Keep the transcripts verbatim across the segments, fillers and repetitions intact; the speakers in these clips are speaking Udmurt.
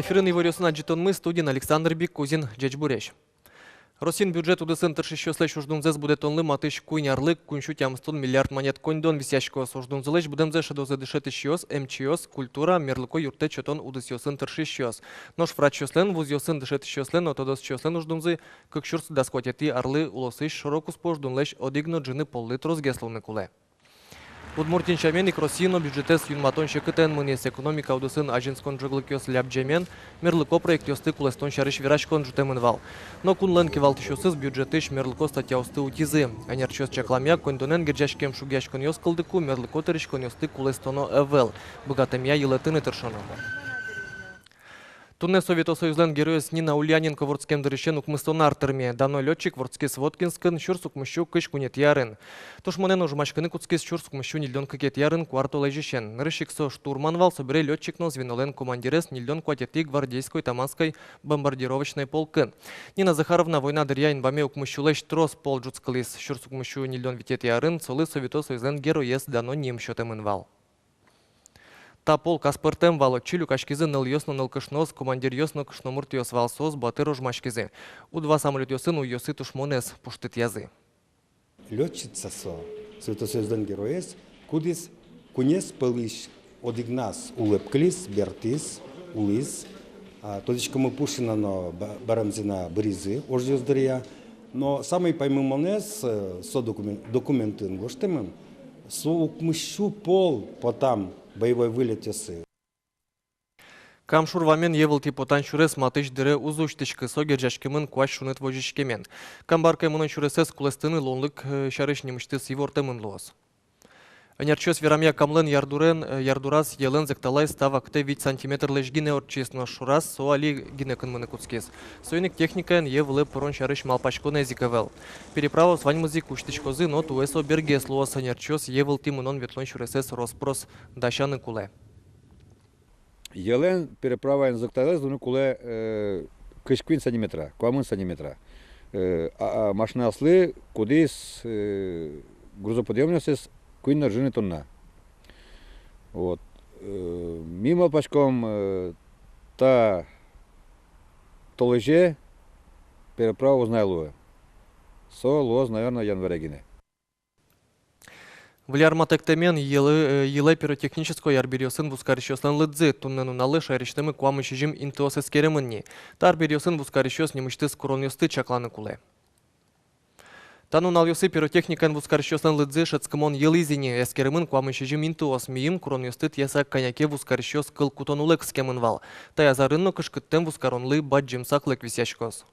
Эфирын иворъёсын адӟытонмы, студиын Александр Бикузин. Ӟечбуресь! Россиын бюджет удысын тыршисьёслэсь уждунзэс будэтонлы матысь куинь арлы куинь сю тямыстон миллиард манет коньдон висъяськоз. Уждунзылэсь будэмзэ шӧдозы дышетӥсьёс, эмчиос, культура, мерлыко юрттэт сётон удысъёсын тыршисьёс. Нош врачъёслэн, вузъёсын дышетӥсьёслэн но тодосчиослэн уждунзы кык сюрс дас куатетӥ арлы улосысь шоро-куспо уждунлэсь одӥг но ӝыны поллы тросгес луыны кулэ. Удмуртиын сямен ик Россия но бюджетэз юнматон секытэн мынӥз. Экономика удысын азинскон ӝоглыкъёс лябӟемен, мерлыко проектъёсты кулэстон сярысь вераськон ӝутэмын вал. Но кунлэн кивалтӥсьёсыз бюджетысь мерлыко статьяосты утизы. Эксперъёс чакламъя, коньдонэн герӟаськем шугъяськонъёс кылдыку мерлыко тыриськонъёсты кулэстоно ӧвӧл, быгатэмъя йылэтыны тыршоно. Туннэ Совето Союзлэн Героез Нина Ульяненко вордскем дырысен укмыстон ар тырме. Дано лётчик вордскиз Воткинскын сюрс укмыссю кызь куинетӥ арын. Тушмонэн ожмаськыны кутскиз сюрс укмыссю ньыльдон кыкетӥ арын куартолэзьысен. Нырысь ик со штурман вал, собере лётчик но звенолэн командирез ньыльдон куатетӥ гвардейской Таманской бомбардировочной полкын. Нина Захаровна война дыръя инбаме укмыссюлэсь трос пол ӝутскылӥз. Сюрс укмыссю ньыльдон витетӥ арын солы Совето Союзлэн Героез дано ним сётэмын вал. Та полк аспӧртэм вал, отчы люкаськизы нылъёс но нылкышноос, командиръёс но кышномуртъёс вал, соос батыр ожмаськизы. У-два самолётъёсын уйёсы тушмонэз пуштытъязы. Лётчица со, Совето Союзлэн Героез, кудӥз куинез пӧлысь одӥгназ улэп кылиз, бертӥз, улӥз. А, тодӥськомы, Пушина но Ба-, Барамзина быризы ожъёс дыръя. Но самой паймымонэз, э, со докумен-, документын гожтэмын, со укмыссю пол потам боевой вылетъёсы. Кам шур вамен йӧ вылтӥ потан сюрес матысь дыре уз усьтӥськы, со герӟаськемын куазь шуныт возиськемен. Камбаркае мынон сюресэз кулэстыны луонлык, э, сярысь нимысьтыз ивортэмын луоз. Эксперъёс верамъя, Камлэн ярдурен, э, ярдураз йӧлэн зӧкталаез та вакытэ вить сантиметрлэсь гинэ ортчиз, нош шураз со али гинэ кынмыны кутскиз. Соин ик техникаен йӧ вылэ пырон сярысь малпаськонэз ик ӧвӧл. Переправаос ваньмыз ик усьтӥськозы, но туэ со бергес луоз. Эксперъёс йӧ вылтӥ мынон-ветлон сюресэз рос-прос дасяны кулэ. Йӧлэн переправаен зӧкталаез луыны кулэ, э, кызь куинь сантиметра, куамын сантиметра. Э, а, а машинаослы, кудӥз, э, грузоподъёмностез куинь но ӝыны тонна. Вот. Э, ми малпаськом, э, та толэзе переправа уз на луы. Со луоз, наверно, январе гинэ. Выль ар матэктэмен йылэ, э, йылэ пиротехнической арбериосын вузкарисьёслэн лыдзы. Туннэ нуналлы шаерысьтымы куамын сизьым интыос эскеремын ни. Та арбериосын вузкарисьёс нимысьтыз куронъёсты чакланы кулэ. Та нуналъёсы пиротехникаен вузкарисьёслэн лыдзы шӧдскымон йылӥз ини. Эскеремын куамын сизьым интыос. Мийым куронъёсты тӥяса кӧня ке вузкарисьёс кыл кутон улэ кыскемын вал. Таяз арын но кышкыттэм вузкаронлы бадӟым саклык висъяськоз.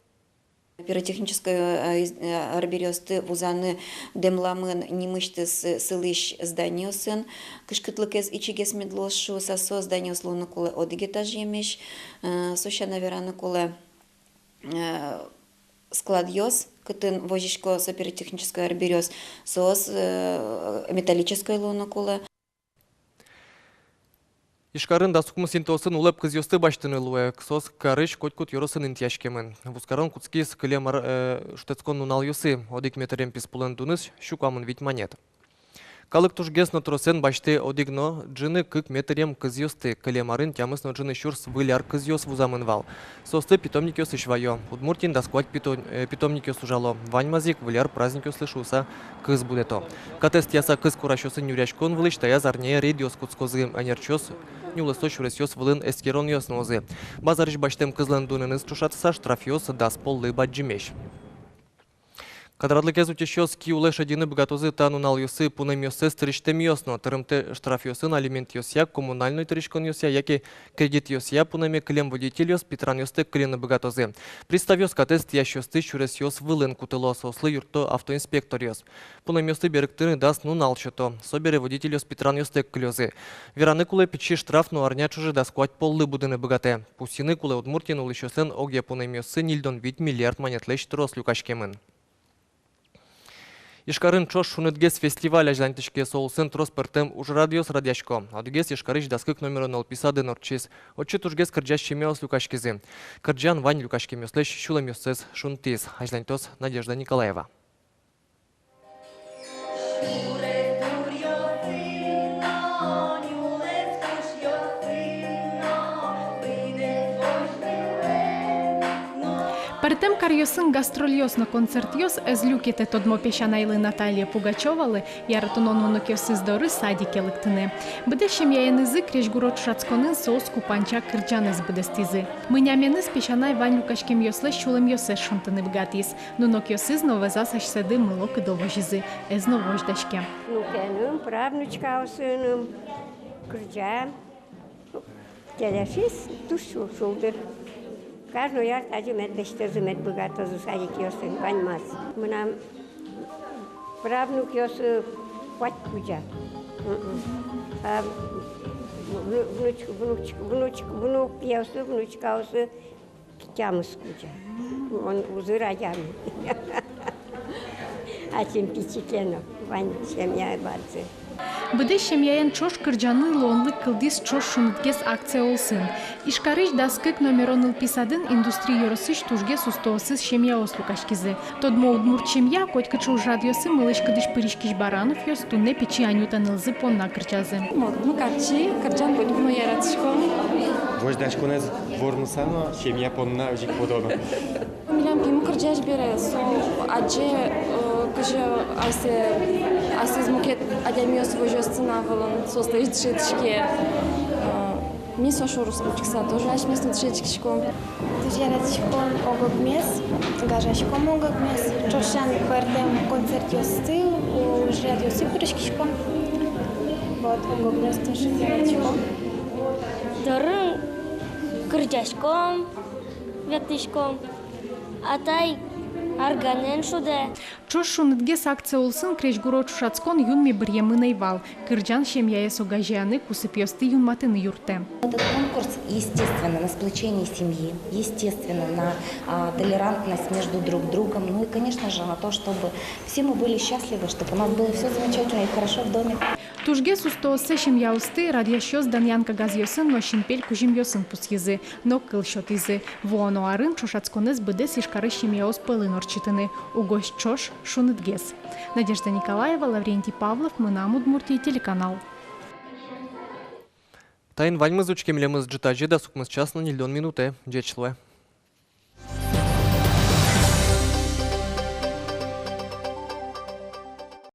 Пиротехнической, э, из-, э, арбериосты вузаны дэмламын нимысьтыз, э, сылӥсь зданиосын. Кышкытлыкез ичигес мед луоз шуыса, со зданиос луыны кулэ одӥг этажъемесь, э, со сяна вераны кулэ, э, складъёс, кытын возисько со пиротехнической арбериос, соос, э, металлической луыны кулэ. Ижкарын дас укмыс интыосын улэп кызъёсты басьтыны луэ. Соос карысь котькуд ёросын интыяськемын. Вузкарон кутскиз кылем ар-, э, шутэтскон нуналъёсы. Одӥг метрем писпулэн дуныз сю куамын вить манет. Калык тужгес но тросэн басьтэ одӥг но ӝыны кык метрем кызъёсты. Кылем арын тямыс но ӝыны сюрс выль ар кызъёс вузамын вал. Соосты питомникъёсысь ваё. Удмуртиын дас куать пито-, э, питомникъёс ужало. Ваньмаз ик выль ар праздникъёслы шуыса кыз будэто. Катэз тӥяса кыз курасьёсын нюръяськон вылысь таяз арняе рейдъёс кутскозы. Эксперъёс нюлэсо сюресъёс вылын эскеронъёс нуозы. Базарысь басьтэм кызлэн дунэныз ӵошатыса штрафъёс дас поллы бадӟымесь. Катрадлыкез утисьёс ки улэ шедьыны быгатозы та нуналъёсы пунэмъёссэс тырисьтэмъёс но. Тырымтэ штрафъёсын алиментъёсъя, коммунальной тыриськонъёсъя яке кредитъёсъя пунэме кылем водительёс питранъёстэк кыльыны быгатозы. Приставъёс катэз тӥясьёсты сюресъёс вылын кутыло, соослы юртто автоинспекторъёс. Пунэмъёсты берыктыны дас нунал сёто. Собере водительёс питранъёстэк кылёзы. Вераны кулэ, пичи штраф но арня ӵоже дас куать поллы будыны быгатэ. Пусйыны кулэ, Удмуртиын улӥсьёслэн огъя пунэмъёссы ньыльдон вить миллиард манетлэсь трос люкаськемын. Ижкарын ӵош шунытгес фестиваль азьланьтӥське. Со улсын трос пӧртэм ужрадъёс радъясько. Одӥгез Ижкарысь дас кык номеро нылпи садын ортчиз. Отчы тужгес кырӟась семьяос люкаськизы. Кырӟан вань люкаськемъёслэсь сюлэмъёссэс шунтӥз. Азьланьтоз Надежда Николаева. Пӧртэм каръёсын гастрольёс но концертъёс ӧз люкетэ тодмо песянайлы Наталья Пугачёвалы яратоно нуныкъёсыз доры садике лыктыны. Быдэс семьяенызы крезьгуро ӵошатсконын соос купанча кырӟанэз быдэстӥзы. Мынь аменыз песянай вань люкаськемъёслэсь сюлэмъёссэс шунтыны быгатӥз. Нуныкъёсыз но вӧзаз асьсэды мылокыдо возизы, ӧз но возьдаське. Внукеным, правнучкаосыным кырӟа. Келясьыз туж шул-, шулдыр. Кажной ар тазьы мед лэсьтозы, мед быгатозы садикъёсын, ваньмаз. Мынам правнукъёсы куать кузя. Мгм. А вну-, внуч-, внуч-, внуч-, внукъёсы, внучкаосы тямыс кузя. Мон узыр адями. Ачим пичи ке но, вань семья вадьзы. Быдэс семьяен ӵош кырӟаны луонлык кылдӥз «Ӵош шунытгес» акция улсын. Ижкарысь дас кык номеро нылпи садын Индустрий ёросысь тужгес устоосыз семьяос люкаськизы. Тодмо удмурт семья котькыӵе ужрадъёсы мылысь-кыдысь пыриськись Барановъёс туннэ пичи Анюта нылзы понна кырӟазы. Мон, ну, капчи, кырӟан котьку но яратӥсько. Возьдаськонэз вормыса но семья понна озьы ик потоно. Милям пимы кырӟась бере, со адӟе, э, кызьы асьсэ, асьсэз мукет адямиос возё сцена вылын, соослэсь дышетӥське. Э, ми со шоры учкыса тоже асьмеос но дышетскиськом. Туж яратӥськом ог-огмес, гажаськом ог-огмес, ӵошен пӧртэм концертъёсты, ужрадъёсы пыриськиськом. Вот, ог-огмес туж яратӥськом. Дорын кырӟаськом, ветлӥськом. Атай арганэн шудэ. «Ӵош шунытгес» акция улсын крезьгуро ӵошатскон юнме быръемын ӧй вал. Кырӟан семьяез огазеяны, кусыпъёсты юнматыны юрттэ. Этот конкурс, естественно, на сплочение семьи, естественно, на, а, толерантность между друг другом, ну и, конечно же, на то, чтобы все мы были счастливы, чтобы у нас было всё замечательно и хорошо в доме. Тужгес устооссэ семьяосты радъясьёс данъян кагазъёсын но синпель кузьымъёсын пусйизы но кыл сётӥзы: вуоно арын ӵошатсконэз быдэс Ижкарысь семьяос пӧлын ортчытыны. Угось ӵош шунытгес. Надежда Николаева, Лаврентий Павлов, «Мынам Удмуртие» телеканал. Таин ваньмыз. Учке милемыз ӝытазе дас укмыс час но ньыльдон минутэ. Ӟеч луэ.